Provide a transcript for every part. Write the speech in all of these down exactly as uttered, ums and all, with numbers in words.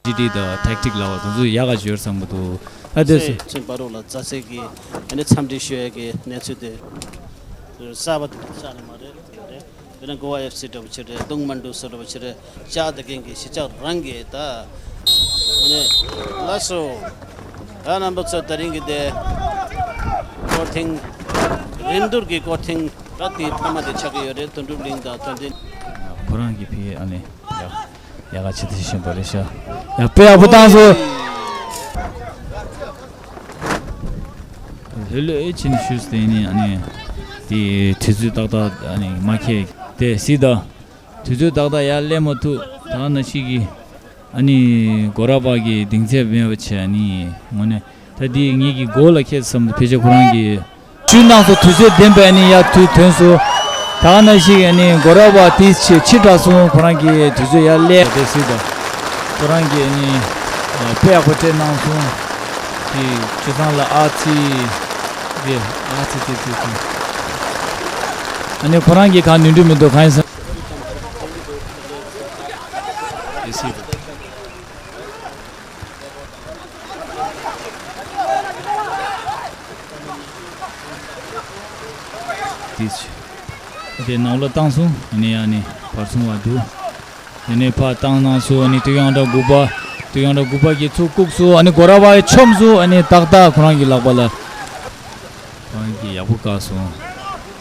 ཊི་ཊི་དང་ཊེག་ཊིག་ལབ་པ་དེ་ཚོ་ཡག་ག་ཡོད་བསམ་གི་འདུག་ད་དེ་ཚོ་ཚེ་ཚེ་བར་དུ་ལ་རྫ་ཚེ་གི་ཨ་ནི་འཚམས་འདྲི་ཞུ་ཡས་ཀྱི་གནས་ཚུལ་དེ་གསར་པ་དེ་ཆགས་ནི་མ་རེད་རེད། དཔེར་ན་གོ་བ་ཨེཕ་སི་འདྲ་པོ་ཅིག་རེད། གདུང་མ་འདུ་སོ་འདྲ་པོ་ཅིག་རེད། ལྕགས་དེ་གན་གི་གཞིས་ཆགས་རང་གི་ད་ཨ་ནི་ལགས་སོ། ད་རྣམ་པ་ཚོ་ད་རིང་གི་དེ་སྐོར་ཐེངས་རིམ་བསྟུད་ཀྱི་སྐོར་ཐེངས་ད་དེ་མཐའ་མ་དེ་ཆགས་ཀྱི་ཡོད་རེད། དོན་གྲུབ་གླིང་དང་དོན་ལྡན། ཁོ་རང་གི་ཕི་ཨ་ནི་ཡག་ཡག་ག་ཆེ་ཐེ་བཞིན་པ་རེད་ཤག་ཡ་དཔེ་ཡག་པོ་བཏང་སོང་། ལྷོད་ལྷོད་ཨེ་ཕྱིན་ཞུས་ཏེ་ནི་ཨ་ནི་དེ་དུས་ཚོད་ཏག་ཏག་ཨ་ནི་མ་ཁེལ་ཏེ་སྲིད་ད། དུས་ཚོད་ཏག་ཏག་ཡར་སླེབས་མ་ཐུབ་ད་ནང་བཞིན་གྱི་ཨ་ནི་སྒོ་ར་པ་གི་གདིང་ཚད་མེད་པ་བྱས་ཨ་ནི་དངོས་གནས་ད་དེ་ངེད་ཀྱི་མགོ་ལ་ཁྱེད་བསམ་ཕལ་ཆེར་ཁོ་རང་གི་ཇུས་གནང་སོང་། དུས་ཚོད་བདེན་པའི་ནི་ཡར་དུས་ཐོན་སོང་། ད་ག་ནང་བཞིན་ཨ་ནི་སྒོ་ར་བ་དེ་ཕྱི་ཕྱི་དྲགས་སོང་། ཁོ་རང་གི་དུས་ཚོད་ཡར་སླེབས་དེ་སྲིད་དང་། ཁོ་རང་གི་ཨ་ནི་དཔེ་ཡག་པོ་སྤྲད་གནང་སོང་། དེ་ཆུ་ཚང་ལ་ཨ་ཙི་རེད། ཨ་ཙི་ཙི་ཙི་ཙི། ཨ་ནི་ཁོ་རང་གི་གང་ནུས་འདུག་མི་འདུག་གང་ཡིན་ཟེར། དེ་སྲིད་དང་། དེ་ནང་ལོགས་བཏང་སོང་། ཡིན་ནའི་ཨ་ནི་བར་སོང་བ་འདུག་དེ་ནས་ཕར་བཏང་གནང་སོང་། ཨ་ནི་ཏུའུ་ཡང་ཀྲོའུ་དགུ་པ། ཏུའུ་ཡང་ཀྲོའུ་དགུ་པ་གིས་ཚུར་བཀུག་སོང་། ཨ་ནི་སྒོ་ར་བ་ཡིས་མཆོངས་སོང་། ཨ་ནི་ཏག་ཏག་ཁོ་རང་གི་ལག་པ་ལ་ཁོ་རང་གིས་ཡག་པོ་བཀག་སོང་།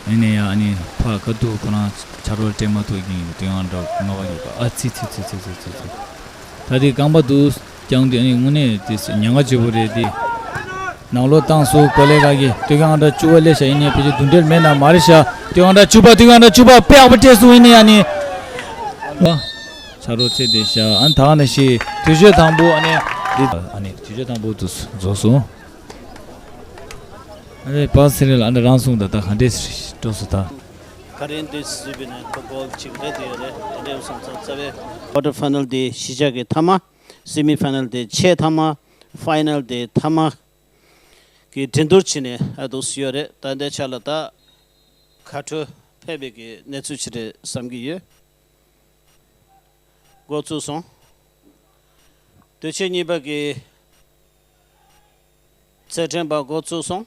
ཡིན་ནའི་ཡང་ཨ་ནི་ཕར་ཁ་ཐུག་ཁོ་རང་ཆ་རོགས་སྤྲད་མ་ཐུབ་ཀྱིན་ཏུའུ་ཡང་ཀྲོའུ་ལྔ་པ་གིས་ཨ་ཙི་ཙི་ཙི། ད་དེ་རྐང་པ་འདུག་ཀྱང་དེ་ནི་དངོས་གནས་དེ་ཉེན་ཁ་ཆེ་པོ་རེད་དེ། ནང་ལོགས་བཏང་སོང་། གོ་ལེ་ག་གི་ཏུའུ་ཡང་ཀྲོའུ་བཅུ་པ་སླེབས་ཤག་ཡིན་ནའི་ཕལ་ཆེར་འདུ་འབྲལ་མེད་ན་མ་རེད་ཤག་ཏུའུ་ཡང་ཀྲོའུ་བཅུ་པ། ཏུའུ་ཡང་ཀྲོའུ་བཅུ་པ་དཔེ་ཡག་པོ་སྤྲད་སོང་། ཡིན་ནའི་ཨ་ནི་ཆ་རོགས་རྩེ་དེ་ཤག་ཨ་ནི་ད་ག་ནང་བཞིན་དུས་ཚོད་དང་པོ་ཨ་ནི་འདི་ཨ་ནི་དུས་ཚོད་དང་པོ་དུ་རྫོགས་སོང་། ཨ་ནི་པ་སི་རེ་ལ་ཨ་ནི་རང་སོང་ད་ད་ག་འདྲས་འགྲོ་སོང་ད། ག་རེ་འདི་སུ་བི་ན་ཁོ་གོལ་གཅིག་རེད་དེ་རེད་དེ་འདྲས་སོང་ཙང་རྩ་བའི་ཀོ་ཊར་ཕའི་ནལ་དེ་གཞིས་ཆགས་ཀྱི་མཐའ་མ། སེ་མི་ཕའི་ནལ་དེ་ཆེས་མཐའ་མ། ཕའི་ནལ་དེ་མཐའ་མ། གི་འགྲན་བསྡུར་བྱས་ནས་ཨ་འདུག་སེ་ཡོད་རེད། ད་ལྟའི་ཆ་ལ་ད་ཁ་འཕྲོ་ཕེབས་པའི་གི་གནས་ཚུལ་ཅིག་རེད་བསམ་གྱི་ཡོད། འགོ་བཙུགས་སོང་། དུས་ཆེན་གཉིས་པ་གི་རྩེད་འགྲན་པ་འགོ་བཙུགས་སོང་།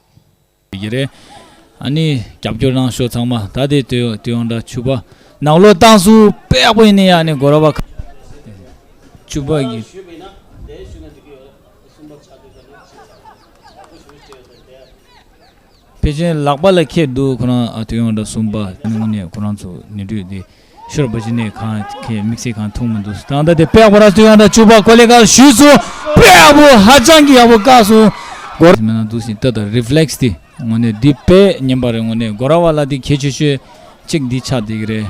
ཡི་རེད། ཨ་ནི་རྒྱབ་སྐྱོར་གནང་ཤོག་ཚང་མ། ད་དེ་ཏུའུ་ཡང་ཀྲོའུ་བཅུ་པ། ནང་ལོགས་བཏང་སོང་། དཔེ་ཡག་པོ། ཡིན་ནའི་ཨ་ནི་སྒོ་ར་བ་བཅུ་པ་གི། ཕལ་ཆེར་ལག་པ་ལ་འཁེལ་འདུག་ཁོ་རང་ཨ་ཏུའུ་ཡང་ཀྲོའུ་གསུམ་པ་དངོས་གནས་ཁོ་རང་ཚོ་ནི་འདུས་དེ་ཤོར་བ་ཅི་ནས་གང་ཁེ་དམིགས་བསལ་གང་མཐོང་མི་འདུག་ད་ལྟ་དེ་དཔེ་ཡག་པོ་ར་ཏུའུ་ཡང་ཀྲོའུ་བཅུ་པ་གོ་ལེ་གལ་ཞུས་སོང་། དཔེ་ཡག་པོ་ཧ་ཅང་གི་ཡག་པོ་བཀག་སོང་། སྒོར་མེད་ན་འདུག་ཟིན་ལྟ་དང་རི་ཕི་ལེག་སི་དེ་དངོས་གནས་འདི་དཔེ་ཉན་པ་རེད། དངོས་གནས་སྒོ་ར་བ་ལ་འདི་གལ་ཆེ་ཤོས་གཅིག་འདི་ཆགས་བསྡད་ཀྱི་རེད།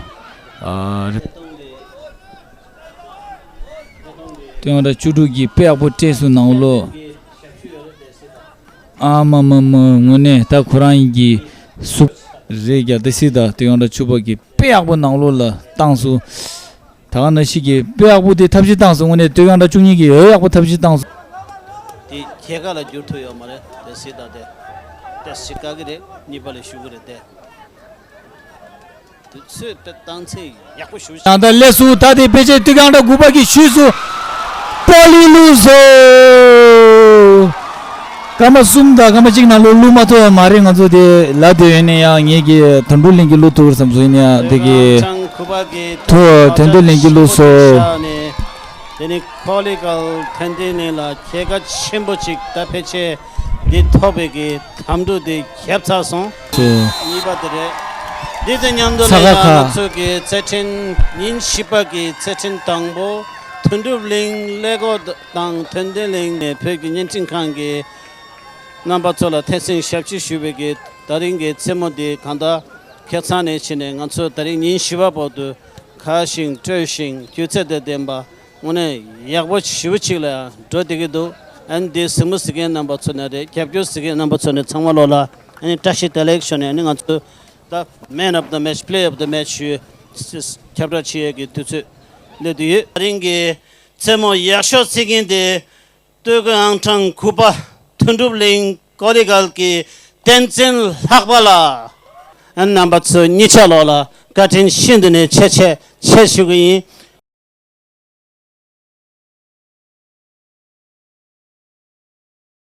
ཨ་རེད། ཏུའུ་ཡང་ཀྲོའུ་བཅུ་དྲུག་གིས་དཔེ་ཡག་པོ་སྤྲད་སོང་ནང་ལོགས། ཨ་མ་མ་མ་དངོས་གནས་ད་ཁོ་རང་གི་གཟུགས་རེད་རྒྱ་ཏི་སི་ད་ཏུའུ་ཡང་ཀྲོའུ་བཅུ་པ་གིས་དཔེ་ཡག་པོ་ནང་ལོགས་ལ་བཏང་སོང་། ད་ག་ནང་བཞིན་གྱི་དཔེ་ཡག་པོ་དེ་ཐབས་ཤེས་བཏང་སོང་། དངོས་གནས་ཏུའུ་ཡང་ཀྲོའུ་བཅུ་གཉིས་ཀྱིས་ཡོད་ཡག་པོ་ཐབས་ཤེས་བཏང་སོང་། དེ་ཁྱེད་ཀ་ལ་བསྒྱུར་ཐུབ་ཡོད་མ་རེད་དེ་སྲིད་ད་དེ་ཏེ་སི་བཀག་གི་རེད། གཉིས་པ་ལ་ཞུ་གི་རེད་དེ། དུས་ཚོད་དེ་བཏང་ཚེ་ཡག་པོ་ཞུ། ད་ལྟ་སླེབས་སོང་། ད་དེ་ཕལ་ཆེར་ཏུའུ་ཡང་ཀྲོའུ་དགུ་པ་གིས་ཞུས་སོང་། པོ་ལི་བླུགས་སོང་། སྐར་མ་གསུམ་དང་སྐར་མ་གཅིག་ནང་ལོགས་བླུགས་མ་ཐུབ་པ་མ་རེད། ང་ཚོ་དེ་ལབ་དེ་ཡོད་ནས་ཡང་ངེད་ཀྱིས་དོན་གྲུབ་གླིང་གིས་བླུགས་ཐུབ་བསམ་སོང་། ཡིན་ན་ཡང་དེ་གི་ཐོ་དོན་གྲུབ་གླིང་གིས་བླུགས་སོང་། དེ་ནི་ཁོ་ལི་གལ་དོན་ལྡན་གླིང་ལ་ཁྱད་ཁ་ཆེན་པོ་ཅིག་ད་ཕལ་ཆེར་འདི་ཐོབ་པའི་གི་དམ་ཕྲུག་དེ་བརྒྱབ་ཚར་སོང་། གཉིས་པ་དེ་རེད། འདི་དང་མཉམ་དུ་ལ་ཡང་ང་ཚོ་གི་རྩེད་འགྲན་ཉིན་བཞི་པ་གི་རྩེད་འགྲན་དང་པོ་དོན་གྲུབ་གླིང་ཀླད་ཀོར་དང་དོན་ལྡན་གླིང་ནས་བོད་ཀྱི་བརྙན་འཕྲིན་ཁང་གི་རྣམ་པ་ཚོ་ལ་འཐེན་སྲིང་ཞབས་ཕྱི་ཞུ་བའི་གི་ད་རིང་གི་རྩེད་མོ་འདི་གང་ལྟར་ཁྱད་མཚར་ནས་ཕྱིན་ནས་ང་ཚོ་ད་རིང་ཉིན་བཞི་པ་བར་དུ་གར་ཞིང་སྤྲོ་ཞིང་སྒྱུ་རྩལ་དང་ལྡན་པ་དངོས་གནས་ཡག་པོ་ཞེ་པོ་ཅིག་ལ་འགྲོ་བསྡད་ཀྱི་འདུག་ཨ་ནི་འདི་གཟིགས་མོ་གཟིགས་མཁན་རྣམ་པ་ཚོ་ནས་རེད། རྒྱབ་སྐྱོར་གཟིགས་མཁན་རྣམ་པ་ཚོ་ནས་ཚང་མ་ལོག་ལ་ཨ་ནི་བཀྲ་ཤིས་བདེ་ལེགས་ཞུ་ནས་ཨ་ནི་ང་ཚོ་ད་Man of the Match, Player of the Match ཞུ་ཁྱབ་བསྒྲགས་བྱེད་ཡས་ཀྱི་དུས་ཚོད་སླེབས་བསྡད་ཡོད། ད་རིང་གི་རྩེད་མོ་ཡག་ཤོས་རྩེད་མཁན་དེ་སྟོད་གོས་ཨང་གྲངས་དགུ་པ་དོན་གྲུབ་གླིང་ཀོ་ལི་གལ་གྱི་བསྟན་འཛིན་ལྷག་པ་ལགས། རྣམ་པ་ཚོ་གཉིས་ཆ་ལོག་ལ་བཀའ་དྲིན་ཤིན་ཏུ་ནས་ཆེ་ཆེ་ཆེ་ཞུ་གི་ཡིན།